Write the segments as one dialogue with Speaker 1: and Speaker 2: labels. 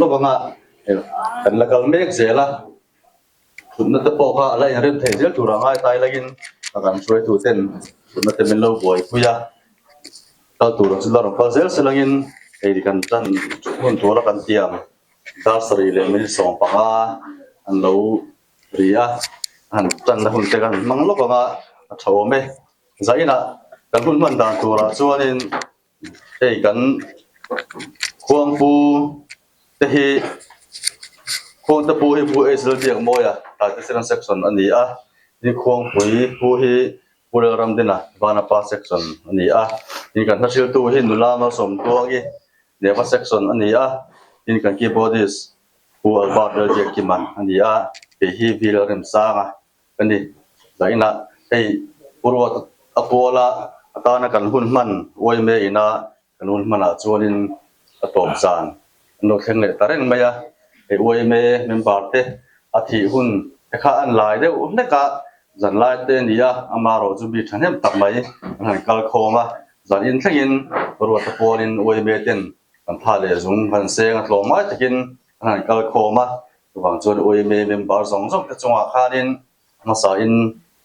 Speaker 1: Lawk anga kan la kal mek zel a, thutna te pawh kha a la inrem thei zel tur a ngai tai laiin a kan hruaitu ten thutna te min lo buaipui a, kal tur ang chu la rawn kal zel se langin hei kan tan hun tura kan tiang dar sarih leh minute 15 an lo ri a, han tanna hun te kan hmang lawk anga a tha awm e. Zainah kan hun hman dan turah chuanin Hei kan khuangpu te hi khuangte pu hi Pu H Lalbiakmawia Taitesena section a ni a, tin khuangpui pu hi Pu Lalramdina Vanapa section a ni a, tin kan hlahriltu hi Nula Malsawmtluangi Neva section a ni a, tin kan keyboardist Pu Albert Lalbiakkima a ni a, kei hi V Lalremsanga Ka ni. Zainah hei Pu Ruat a kuala atana kan hun hman uaime ina kan hun hmanah chuanin a tawp zan an lo thleng leh ta reng mai a. Hei uaime member te a thih hun te kha an lai deuh hlek a, zan lai te a ni a, amarawh chu mi thahnem tak mai an han kal khawm a. Zan in thlengin Pu Ruata pualin uaime ten kan tha leh zung kan seng a tlawm ngai takin an han kal khawm a. Chuvang chuan UIMA member zawng zawng te chungah khanin a hmasain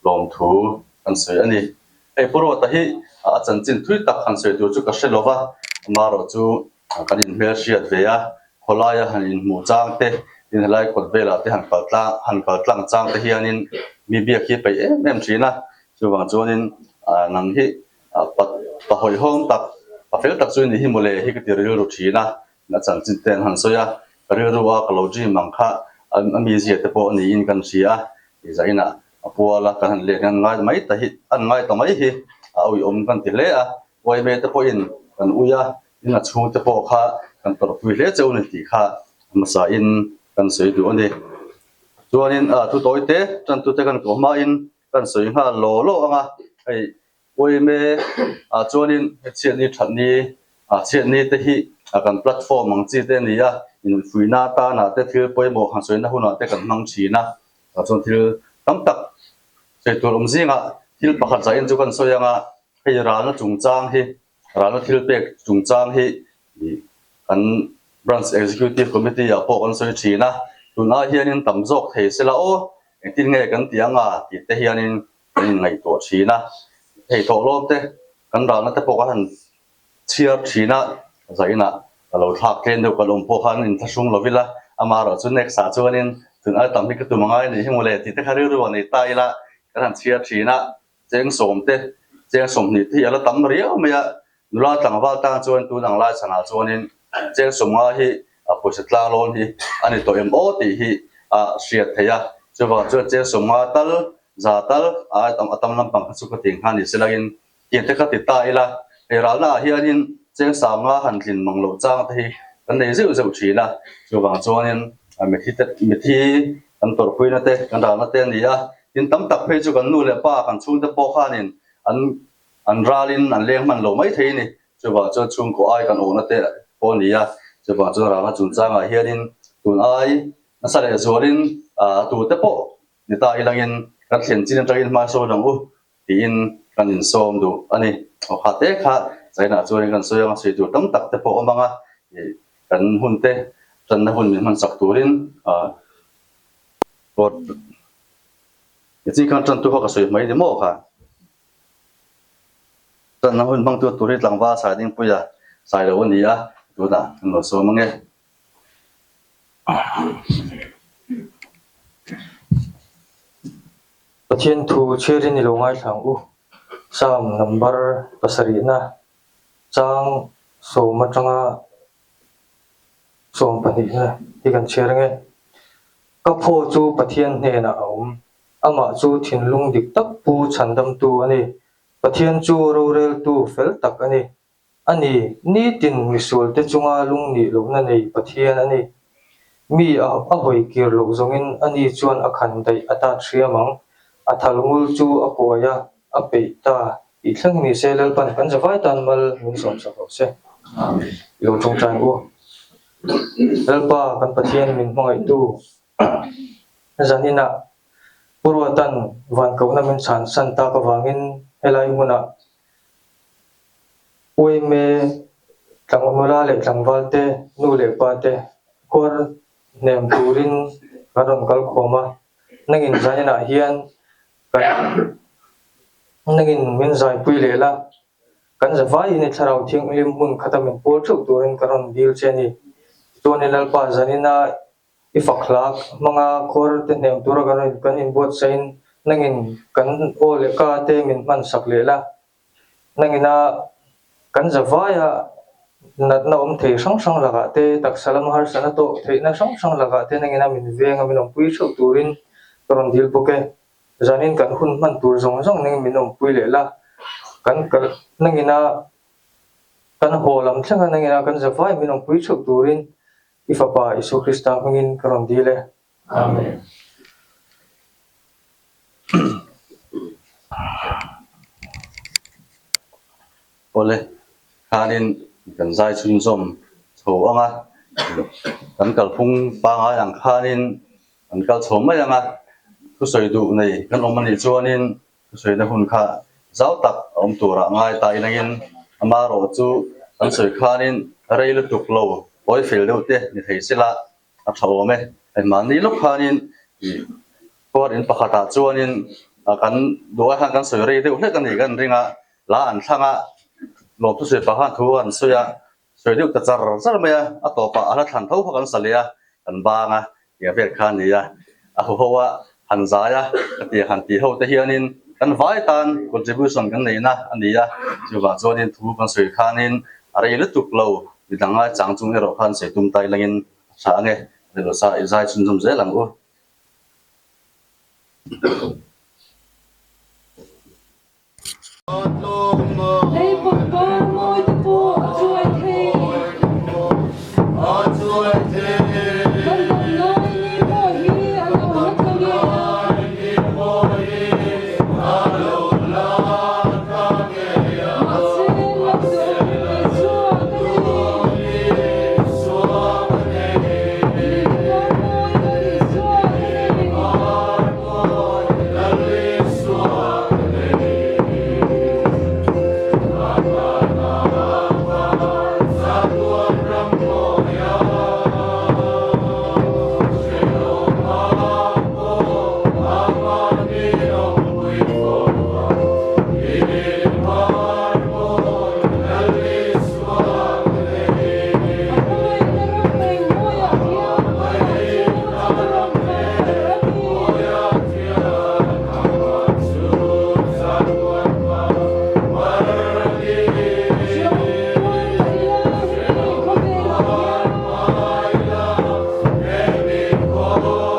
Speaker 1: lawmthu kan sawi a ni. Hei Pu Ruata hi a chanchin thui tak han sawi tur chu ka hre lova, amarawh chu kan inhmel hriat ve a, khawlaia han inhmuh chang te, tin helai kawt velah te han kal tlang han kal tlang chang te hianin mi biak hi a peih em em thin a, chuvang chuanin nang hi pa pa hawihhawm tak, pa fel tak chu i nih hi mawle hi ka ti rilru thin a, A chanchin te an han sawi a, ka rilru a ka lo dream ang kha a mizia te pawh niin kan hria a, tihzah inah a pual a kan han let hian ngai mai ta hi an ngai ta mai hi a uiawm kan ti hle a, uaime te pawhin kan ui a, tin a chhung te pawh kha kan tawrhpui hle cheu a ni tih kha hmasa in kan sawi duh a ni. Chuanin thu tawi te tantute kan koh hmain kan sawi nghal law law ang a, hei Uaime ah chuanin he chhiatni thatni ah chhiatni te hi kan platform ang chi te a ni a, infuihna atanah te thil pawimawh han sawina hunah te kan hmang thin a, tah chuan thil tam tak sawi tur awm zingah thil pakhat zahin chu kan sawi ang a, hei ralna chungchang hi ralna thil pek chungchang hi kan Branch Executive Committee ah pawh kan sawi thin a, tunah hianin tam zawk thei sela aw engtin nge kan ti ang a tih te hianin kan inngaihtuah thin a, hei thawhlawm te kan ralna te pawh kan han chhiar thin a, zainah ka lo thlak tlem deuh kan awm pawh khan inthlahrung lo ila, amaherawh chu next ah chuanin tun ai tam hi ka tum angai anih hi mawle tih te kha rilru a nei ta ila kan han chhiar thin a, cheng sawm te cheng 20 te hi a la tam riau mai a, Nula tlangval tan chuan tun ang lai chhanah chuanin cheng 50 hi a pawisa tlang lawn hi a ni tawh em aw tih hi a hriat theih a. Chuvang chuan cheng 50 tal, za tal a a tam lampang kha chu ka ti nghal ni se langin tiang te kha ti ta ila. Hei ralna ah hianin cheng 50 han tlin mang loh chang te hi kan nei zeuh zeuh thin a. Chuvang chuanin mithi te mithi kan tawrhpuina te kan ralna te a ni a. Tin tam tak phei chu kan nu leh pa kan chhungte pawh khanin an An ralin an leng hman lo mai thei a ni. Chuvang chuan chhungkaw ai kan awhna te pawh a ni a, chuvang chuan ralna chungchangah hianin tun ai nasa leh zualin tute pawh ni ta ilangin kan thlen chin atangin hma sawn ang u tiin kan insawm duh a ni. Aw kha te kha China chuanin kan sawi ang a, sawi tur tam tak te pawh awm ang a, kan hun te tanna hun min hmansak turin Chi khan tantu kha ka sawi mai ni maw kha? Chuan a hun hmangtu tur hi tlangval sai dingpuia sai lo a ni a, tunah kan lo sawm ange.
Speaker 2: Pathian thu chhiarin i lo ngaithla ang u. Psalm number pasarihna chang sawm atanga sawm pahnihna hi kan chhiar ange. Ka phaw chu Pathian hnenah a awm. Amah chu thinlung dik tak pu chhandamtu a ni. Pathian chu roreltu fel tak a ni. A ni, nitin misualte chunga lungnih lohna nei Pathian a ni. Mi a a hawi kir loh zawngin ani chuan a khan daih a tat hriam ang. A thal ngul chu a kuai a, a peih ta tih thleng ni se Lalpan kan zavai tan mal min sawmsak rawh se. I lo tawngtai ang u. Lalpa kan Pathian min hmangaihtu. Zaninah Pu Ruatan vankohna min chhan san tak avangin helai hmunah Uaime Tlangmula leh tlangval te, nu leh pa te khuar hnem turin kan rawn kal khawm a, nangin zaninah hian kan nangin min zaipui leh la, kan zavaiin i thlarau thianghlim hmun khata min pawl theuh turin ka rawn dil che a ni. Tichuan i Lalpa zanina i fak hla hmanga khuar te hnem tura kan rawn kan inbuatsahin nangin kan aw leh ka te min hman sak leh la. Nangina kan zavaia natna awm thei hrang hrang lakah te, taksa lama harsatna tawh theihna hrang hrang lakah te nangina min venga min awmpui theuh turin ka rawn dil bawk e. Zanin kan hun hman tur zawng zawng nangin min awmpui leh la, kan kal nangina kan haw lam thlenga nangina kan zavai min awmpui theuh turin i Fapa Isua Krista hmangin ka rawn dil e.
Speaker 3: Amen.
Speaker 1: Awle, khanin kan zai chhunzawm chho ang a, kan kalphung pangai ang khanin kan kal chho mai ang a, thusawi duh nei kan awm anih chuanin thusawi na hun kha zau tak a awm turah ngai ta inangin amarawh chu kan sawi khanin rei lutuk lo tawi fel deuh te ni thei sela A tha awm e. Hei mahni lawk khanin ih court in pakhatah chuanin kan duh ai khan kan sawi rei deuh hlek a ni kan ring a, la an thlang a, lawmthu sawi pah khan thu an sawi a, sawi deuh ta char char mai a, a tawpah a la thlan tho kha kan sa leh a, kan bang a, tiang vel kha a ni a, a huho a han zai a, ka tih han tih ho te hianin kan vai tan contribution kan neihna a ni a, chuvang chuanin thu kan sawi khanin a rei lutuk lo. Midang ngai chang chung erawh khan sei tum tai langin a tha ange, Relosa i zai chhunzawm zel ang u.
Speaker 4: Lei pangpar mawi te pawh a chuai thei. Kan dam lai ni pawh hi a lo la tla ngei a. Mahse, Lalduhawm Isua ka ni. Lilivar mawi Lal Isua ka ni. A hmangaihna ram engmawiah hian amah chu chatuan var a ni. Hriam tuar lah ila hemi khawvelah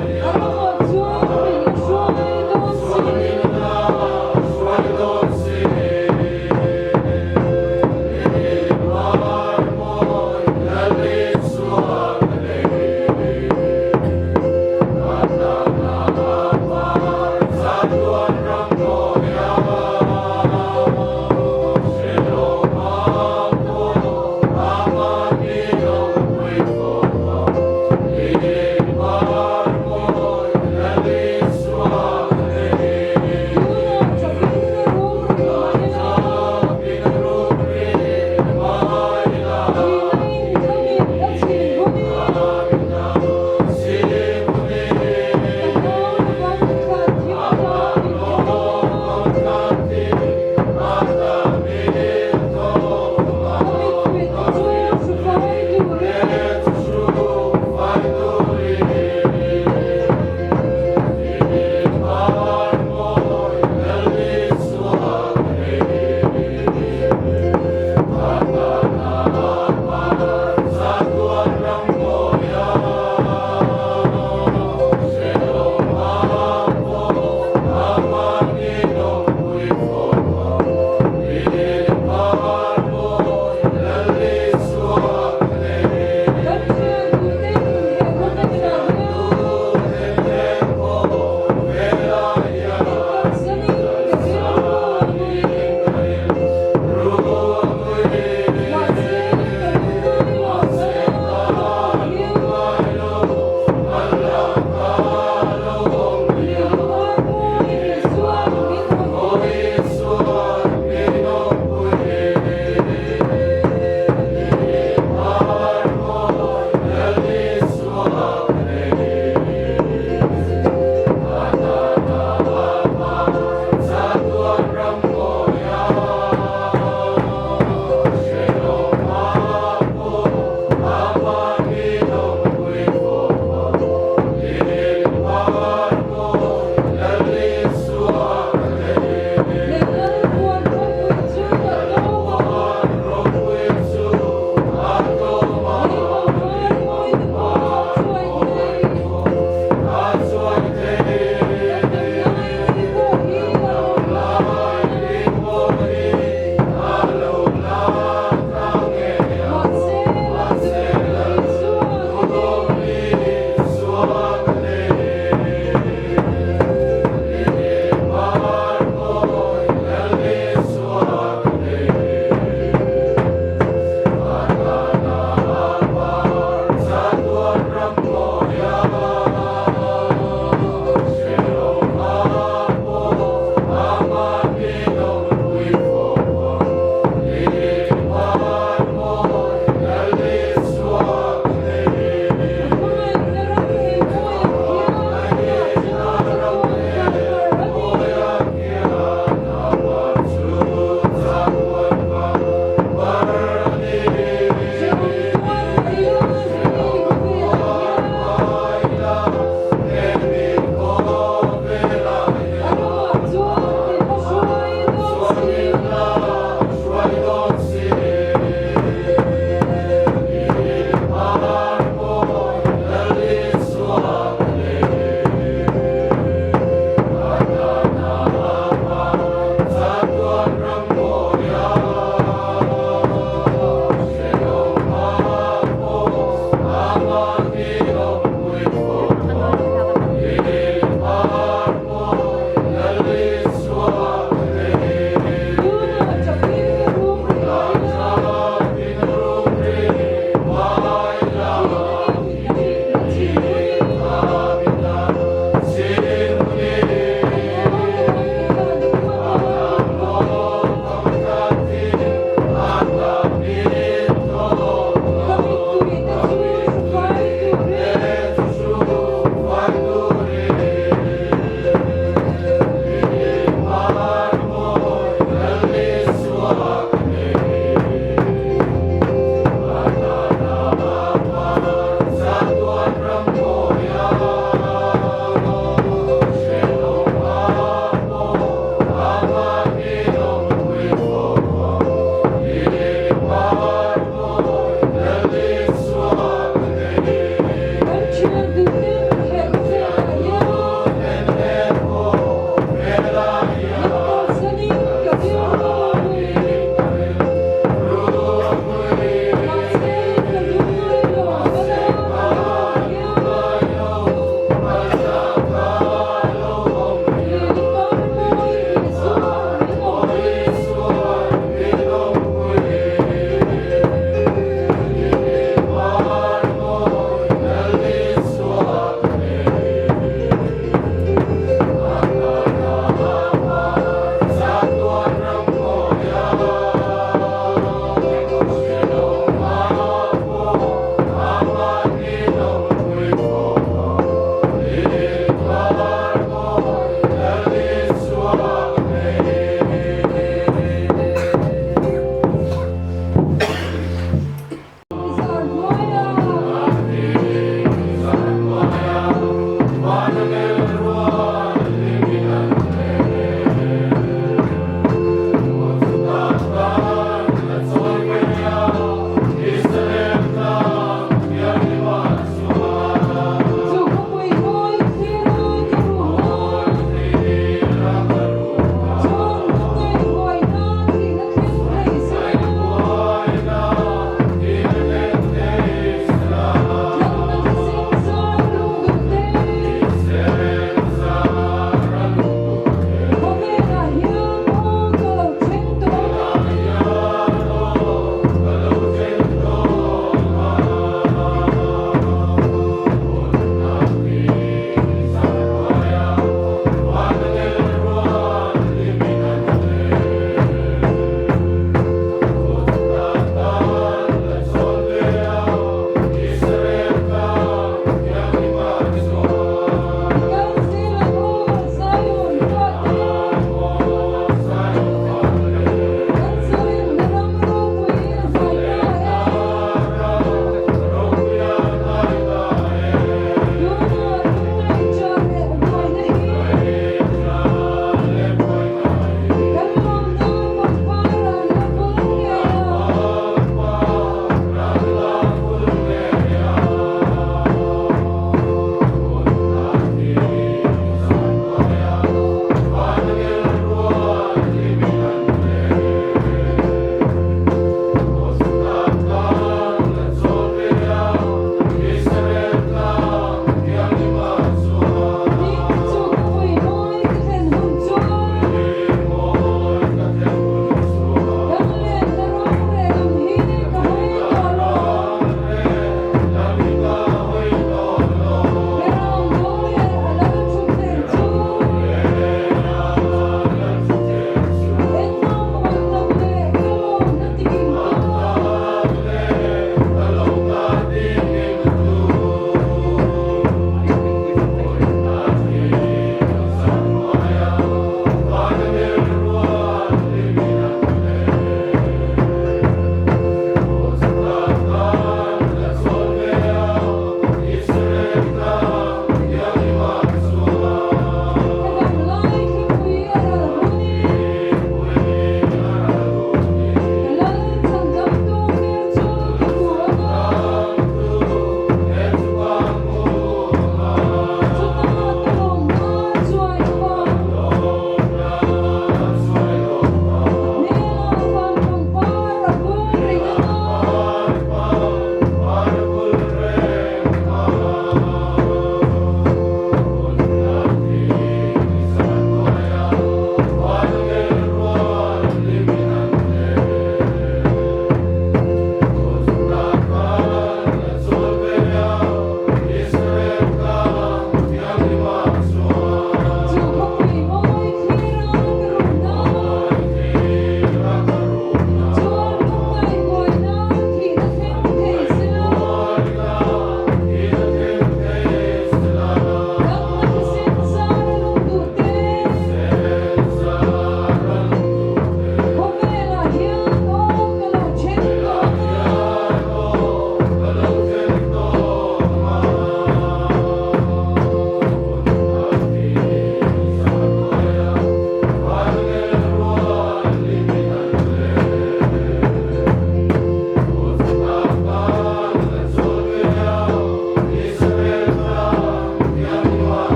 Speaker 4: hian. A ramah chuan min la hruai dawn si. Tunah chapin a rum rih mai a. Thihna in ka mit a chhin hunin. Ka hnau na bang thlan thim ata min thaw a. Ka mittui te chu hrufai turin. Kan thian duhte in he khawvelah hian min kalsanin ka rilru a nui. Mahse, ka nui lo mai a.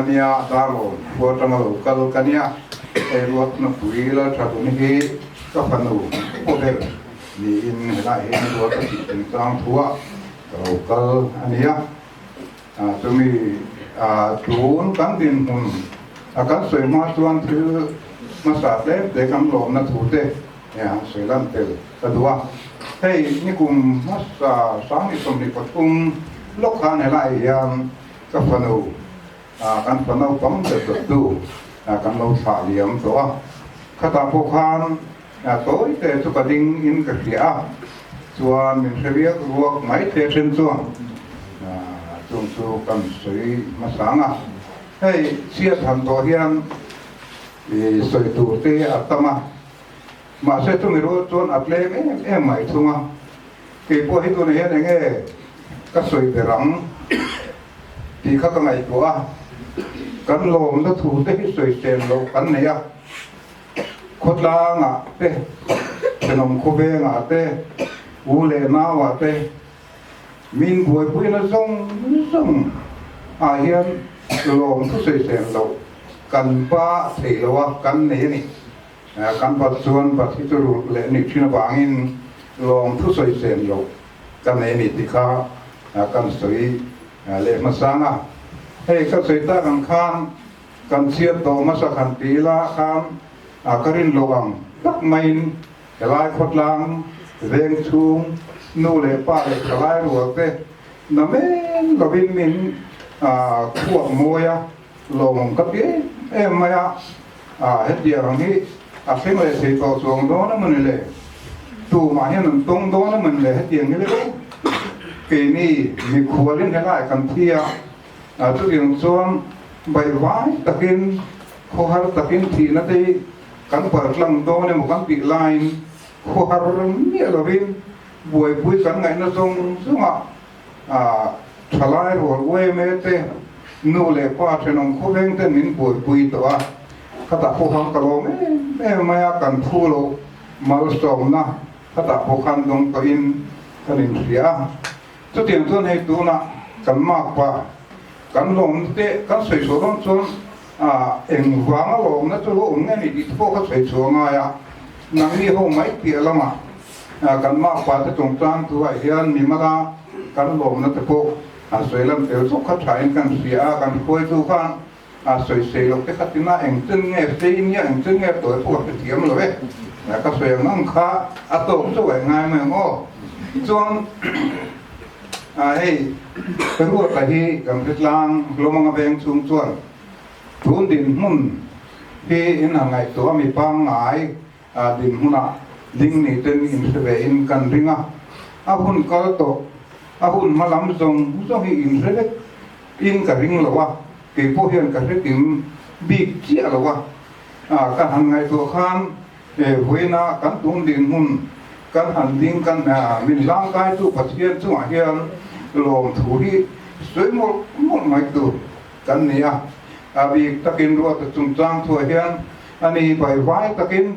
Speaker 3: nia, Darlawn khua atanga lo kal ka nia, hei Ruatnapui Lalthadun hi ka fanu pawh ber niin helaiah hian ruat a tih chungchang thuah ka lo kal a nia. Chumi tun kan dinhmun a kan sawi hma chuan thil hmasa tlem te kan lawmna thu te han sawi lan tel ka duh a. Hei nikum hmasa 2023 lawk khan helaiah hian ka fanu kan fa naupang ber dawttu kan lo thlah liam tawh a. Khatah pawh khan tawi te chu ka ding in ka hria a, chuan min hre viak ruak mai the then chuan chung chu kan sawi hmasa ang a. Hei chhiat han tawh hian sawi tur te a tam a, mahse chumi rual chuan a tlem em em mai thung a. Kei pawh hi tunah hian enge ka sawi ber ang tih kha ka ngaihtuah a, kan lawmna thu te hi sawi sen loh kan nei a. Khawtlangah te, thenawm khawvengah te, u leh nauah te min buaipuina zawng zawng ah hian lawm thu sawi sen loh kan pa theih lo a, kan nei a ni. Kan pat chuan pat hi chu rulh leh nih thin avangin lawm thu sawi sen loh kan nei a ni tih kha kan sawi leh hmasang a. Hei ka sawi tak ang khan Kan chhiat tawh hmasa khan ti ila khan ka rin lo ang tak maiin helai khawtlang veng chhung nu leh pa leh thalai rual te na men lovin min khuak mawi a, lawmawm ka ti em em mai a, hetiang ang hi a thleng leh thei tawh chuang dawn a mawni le, tumah hian an tawng dawn a mawni le hetiang hi le keini mikhualin helai kan thi a. Chutiang chuan baihvai takin, khawhar takin thihna te hi kan paltlang dawn emaw kan tih laiin khawhar miah lovin buaipui kan ngaihna zawng zawngah thalai rual uaime te, nu leh pa thenawm khawveng ten min buaipui tawh a, khatah pawh khan ka lawm em em mai a, kan phu loh malsawmna khatah pawh khan dawng tawhin kan inhria a. Chutiang chuan hei tunah kan makpa kan lawmna te kan sawi chhuah dawn chuan eng vanga lawmna chu lo awm nge ni tih te pawh ka sawi chhuah ngai a, nangni ho mai piah lamah kan makpa te chungchang thu ah hian mimala kan lawmna te pawh a sawi lam tel zawk kha thain kan hria a, kan hruaitu khan a sawi sei loh te kha tina eng chen nge sei nia eng chen nge tawi pawh ka hrethiam lo e, ka sawi ang ang kha a tawk chauh a ngai mai ang aw. Chuan hei Ruata hi kan hretlang hlawm anga veng chhung chuan tun dinhmun hi in han ngaihtuah a mi pangngai dinhmunah ding ni ten in hre ve in kan ring a, a hun kal tawh a hun hma lam zawng zawng hi in hre vek in ka ring lo a, kei pawh hian ka hre kim bik chiah lo a, ka han ngaihtuah khan vawiina kan tun dinhmun kan han ding kan min hlangkaitu Pathian chungah hian lawmthu hi sawi mawlh mawlh mai tur kan ni a, a bik takin Ruata chungchang thuah hian a ni baihvai takin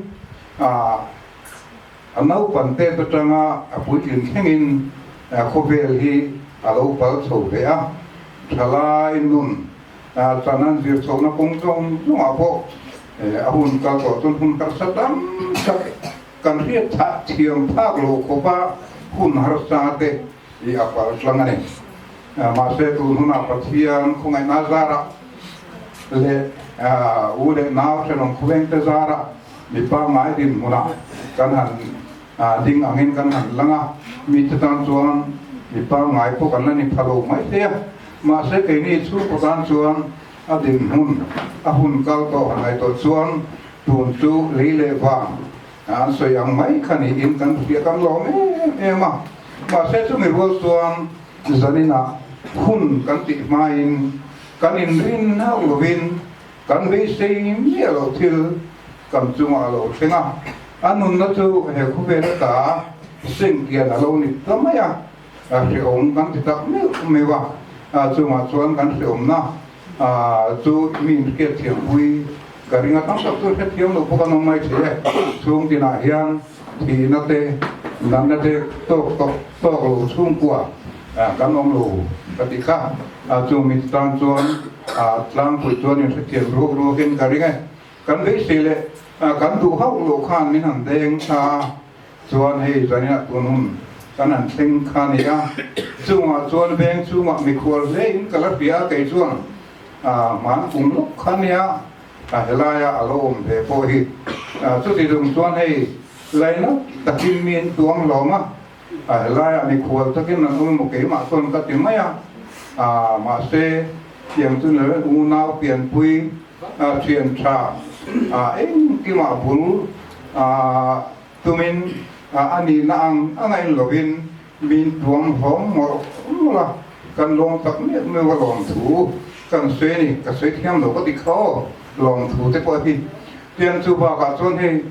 Speaker 3: a naupan tet atanga a puitlin thlengin khawvel hi a lo pal chho ve a, thalai nun chan an zir chhohna kawng zawng zawngah pawh a hun kal tawh chuan hun harsa tam tak kan hriat thah thiam phak lo khawpa hun harsa te hi a pal tlang a ni. Mahse tun hunah Pathian khawngaihna zarah leh u leh nau thenawm khawvengte zarah Mi pangngai dinhmunah kan han ding angin kan han lang a, mite tan chuan mi pangngai pawh kan la ni pha lo mai thei a, mahse keini chhungkaw tan chuan a dinhmun a hun kal tawh han ngaihtuah chuan tun chu lei leh vang an sawi ang mai kha niin kan hria kan lawm em em a, mahse chumi rual chuan zaninah hun kan tih hmain kan inrin hauh lovin Kan beisei miah loh thil kan chungah a lo thleng a, a nunna chu he khawvel ata sengtian a lo ni ta mai a, a hrehawm kan ti tak meuh meuh a, a chungah chuan kan hrehawmna chu mi inhriat thiampui ka ring a, tam tak chu hrethiam loh pawh kan awm mai thei e, chhung tinah hian thihna te, natna te tawk tawk tawk lo chhungkua kan awm lo ka ti kha, chung mi tan chuan. tlangpui chuan inhrethiam ruak ruakin ka ring e. Kan beisei leh kan duh hauh loh khan min han deng ta a, chuan hei zaninah tun hun kan han thleng kha a ni a, chungah chuan veng chungah mikhual hle in ka la hria a, kei chuan hman kum lawk kha a nia, helaia a lo awm ve pawh hi. Chuti chung chuan hei lainat takin mi an tuang hlawm a, helaiah mikhual takin an awm emaw keimah chuan ka ti mai a, mahse tiang chu ni lo unau pianpui Thian tha engkimah bul tumin a nihna ang anga en lovin min tuam hlawm mawlh mawlh a, kan lawm tak meuh meuh a lawmthu kan sawi a ni, ka sawi thiam lo ka ti kha aw, lawmthu te pawh hi. Tiang chu bakah chuan hei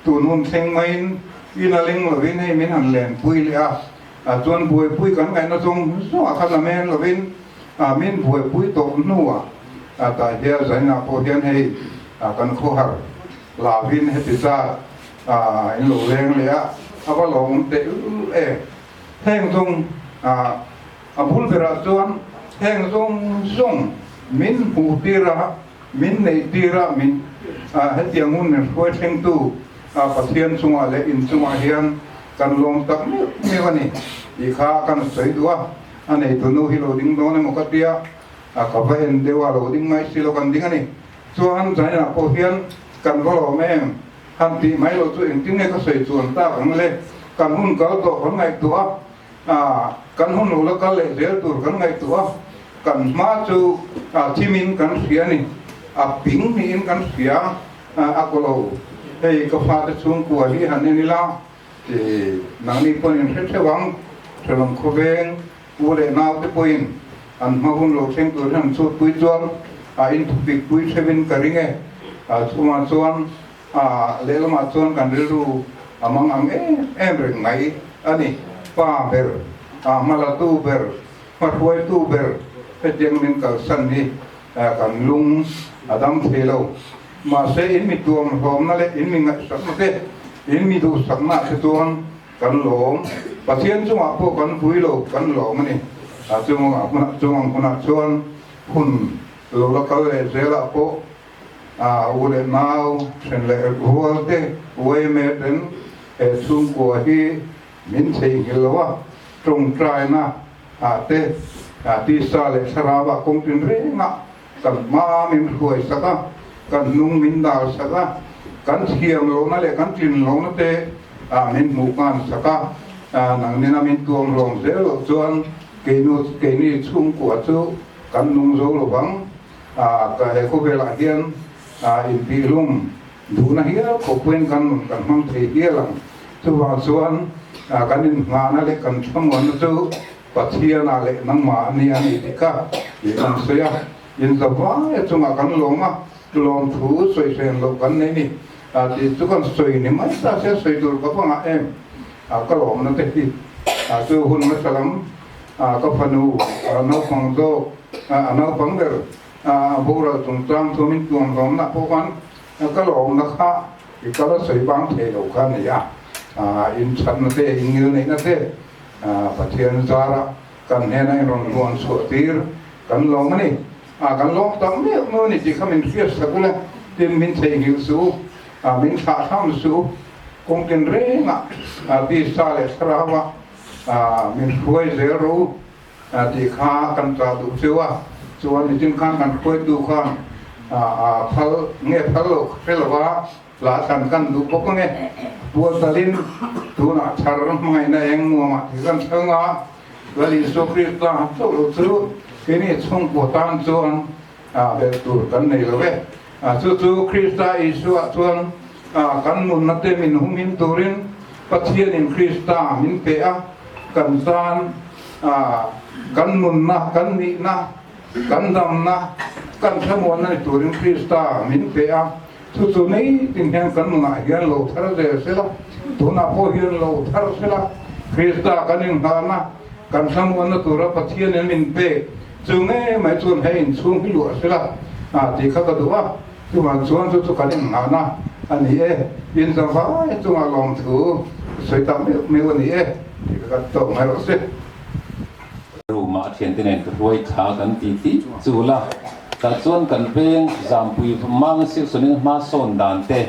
Speaker 3: tun hun thleng maiin in a leng lovin hei min han lenpui leh a, chuan buaipui kan ngaihna zawng zawngah khan a men lovin Min buaipui tawh hnuah tah hian Zaina pawh hian hei kan khawhar lavin heti zat in lo leng leh a, a va lo awm teh ul e. Heng zawng a bul berah chuan heng zawng zawng min hmuh tir a, min neih tir a, min hetiang hun min hruai thlengtu Pathian chungah leh in chungah hian kan lawm tak meuh meuh a ni tih kha kan sawi duh a. A neitu nu hi lo ding dawn emaw ka tia, a ka va en deuh a, lo ding mai si lo kan ding a ni. Chuan China pawh hian kan va lawm em? Han tih mai lo chu engtin nge ka sawi chuan tak ang le? Kan hun kal tawh kan ngaihtuah a, kan hun lo la kal leh zel tur kan ngaihtuah a, kan hma chu thimin kan hria a ni, a ping niin kan hria a kaw lo. Hei ka fate chhungkua hi han en ila, Nangni pawhin in hre theuh ang, Thalawm khawveng u leh naute pawhin an hma hun lo thleng tur hian an chhutpui chuan a inthupik pui theuhin ka ring e. Chungah chuan lehlamah chuan kan rilru a mang ang em em reng mai a ni. Pa ber, hmalatu ber, hmahruaitu ber hetiang min kalsan hi kan lung a dam thei lo. Mahse, in mi tuamhlawmna leh in mi ngaihsakna te, in mi duhsakna te chuan kan lawm. Pathian chungah pawh kan vui lo, kan lawm a ni. Chung ang hunah chuan hun lo la kal leh zelah pawh u leh nau, then leh rual te, uaime ten he chhungkua hi min theihnghilh lo a, tawngtaina ah te, tisa leh thlarau ah kawng tinreng ah Kan hma min hruai sak a, kan hnung min dal sak a, kan thiam lohna leh kan tlin lohna te min hmuh ngan sak a, nangnin a min tuam hlawm zel loh chuan keinu keini chhungkua chu kan nung zo lo vang. Ka he khawvelah hian intihlum duhna hial khawpuiin kan nun kan hmang thei hial ang. Chuvang chuan kan inngahna leh kan thlamuanna chu Pathianah leh nangmah a nia ni tih kha tih kan sawi a, inzavai a chungah kan lawm a, lawmthu sawihren loh kan nei ni tih chu kan sawi ni mai ta se sawi tur ka va ngah em, ka lawmna te hi chu hun hmasa lam ka fanu naupang zawk a naupang ber a boral chungchang chu min tuam hlawmna pawh khan ka lawmna kha i kal a sawi bang thei lo kha a ni a, inchhatna te ingilneihna te Pathian zara kan hnena in rawn luan chhuah tir kan lawm a ni. Kan lawm tak meuh meuh a ni tih kha min hriat sak ula, tin min theihnghilh suh u, min thlah hram suh u, kawng tin rengah tisa leh thlarauah min hruai zel rawh u tih kha kan chah duh cheu a. Chuan nitin khan kan hruaitu khan phal nge phal lo hre lova, Hla thlan kan duh bawk ange. Pualtalin tunah thar hmangaihna eng nuamah thil kan thleng a, Lal Isua Krista han chauh lo chu keini chhungkua tan chuan belh tur kan nei lo e. Chu chu Krista Isua chuan kan nunna te min humhim turin Pathianin Krista min pe a, kan tan kan nunna, kan nihna, kan damna, kan thlamuanna ni turin Krista min pe a. Chu chu nei tin hian kan nunah hian lo thar zel sela, tunah pawh hian lo thar sela, Krista kan inngahna, kan thlamuanna tura Pathianin min pek chu ngei mai chuan hei inchhung hi luah sela tih kha ka duh a, chuvang chuan chu chu kan inngahna a ni e, inzavai chunga lawmthu sawi tak meuh meuh a ni e tih kha ka tawk mai rawh se.
Speaker 5: Room ah a thiante nen ka hruai thla kan ti tih chu la. Tah chuan kan veng Zampui Manga Section-in hma sawn dan te,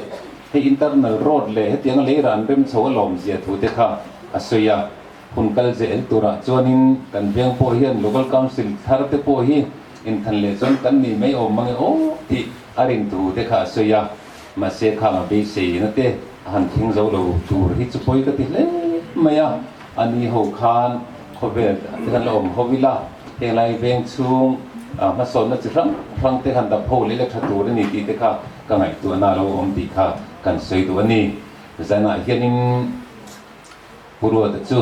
Speaker 5: hei internal road leh hetianga leira an rem chho a lawmzia thu te kha a sawi a. Hun kal zel turah chuanin kan veng pawh hian Local Council thar te pawh hi inthan leh chuan kan ni mai awm mange aw tih a rin thu te kha a sawi a. Mahse khang a beiseina te a han thleng zo lo tur hi chu pawi ka ti hle mai a, a ni ho khan khawvel te khan la awm ho ila, henglai veng chhung hmasawnna chi hrang hrang te khan dap ho leh la tha tur a ni tih te kha ka ngaihtuahna a lo awm tih kha kan sawi duh a ni. Zanah hianin Pu Ruata chu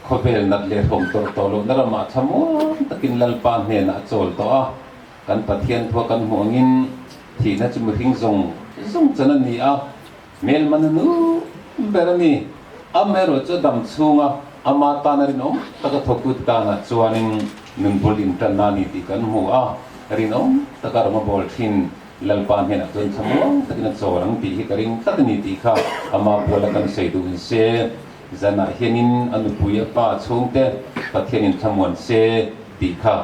Speaker 5: khawvel nat leh hlawm tawrh tawh lohna ramah thlamuang takin Lalpa hnenah a chawl tawh a. Kan Pathian thua kan hmuh angin thihna chu mihring zawng zawng chan a ni a, hmel man a nu ber a ni. Amaherawh chu a dam chhunga ama tana rinawm taka thawktute tanah chuanin nun bul intanna a ni tih kan hmu a, rinawm taka ram a bawl thin Lalpa hnenah chuan thlamuang takin a chawl ang tih hi ka ring tlat a ni tih kha ama puala kan sawi duh in se. Zanah hianin a nupui a pa chhungte Pathianin thlamuan se tih kha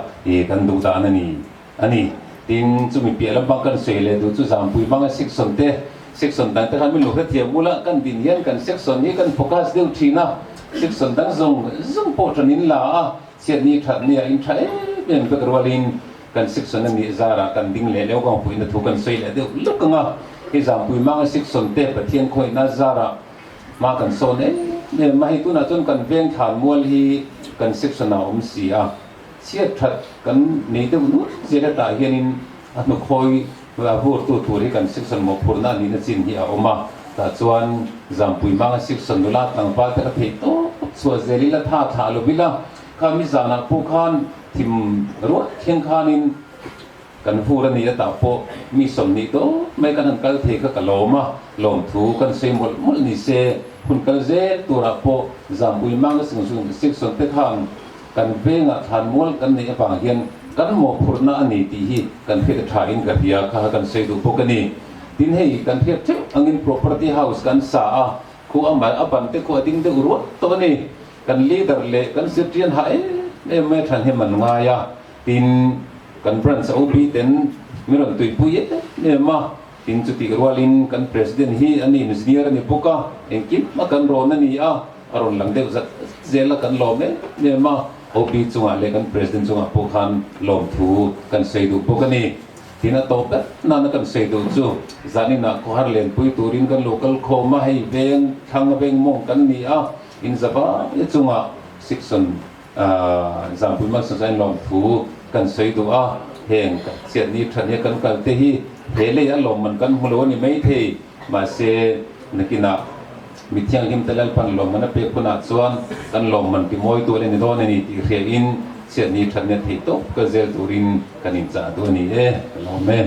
Speaker 5: kan duh dan a ni a ni. Tin, chumi piah lampang kan sawi leh duh chu Zampui hmanga section te, section dang te khan min lo hrethiam ula, kan din hian kan section hi kan focus deuh thin a, section dang zawng zawng pawh tan in la a, chhiatni thatni ah in tha em em vek rualin kan section a nih zarah kan ding leh leuh vang puihna thu kan sawi leh deuh lawk ang a. Hei Zampui hmanga section te Pathian khawihna zarah Hma kan sawn em em a, hei tunah chuan kan veng thlan mual hi kan section ah a awm si a, chhiat that kan nei deuh nual zel hetah hianin a hnukhawi vurtu tur hi kan section mawhphurhna a nihna chin hi a awm a, tah chuan Zampui hmanga section nula tlangval te kha theih tawp chhuah zel ila tha thlah lo ila, kha mi zanah pawh khan thim ruah thleng khanin Kan vur a ni a tah pawh mi 20 dawt mai kan han kal thei kha ka lawm a, lawmthu kan sawi mawlh mawlh ni se, hun kal zel turah pawh Zampui Manga Section te khan kan vengah thlan mual kan neih avang hian kan mawhphurhna a ni tih hi kan hriat a tha in ka hria kha kan sawi duh bawk a ni. Tin hei kan hriat theuh angin property house kan sa a, khu a mal a ban te khu a ding deuh ruat tawh a ni. Kan leader leh kan zirtian hah em em mai a than hi man ngai a. Tin, kan branch OB ten min rawn tuipui em em a, tin chutih rualin kan President hi a ni engineer a ni bawk a, engkim a kan rawn a ni a, a rawn lang deuh zat zel a kan lawm em em a, OB chungah leh kan President chungah pawh khan lawmthu kan sawi duh bawk a ni. Tin a tawp dat nana kan sawi duh chu zaninah khawhar lenpui turin kan lo kal khawm a, hei veng thlang veng mawng kan ni a, inzavai chungah section Zampui Malsawmzain lawmthu kan sawi duh a, heng chhiatni that nia kan kal te hi he lei a lawmman kan hmu lo a ni maithei, mahse nakinah mi thianghlim te Lalpan lawmman a pek hunah chuan kan lawmman ti mawi dual a ni dawn a ni tih hriain chhiatni that nia theih tawp kal zel turin kan inchah duh a ni e, ka lawm e.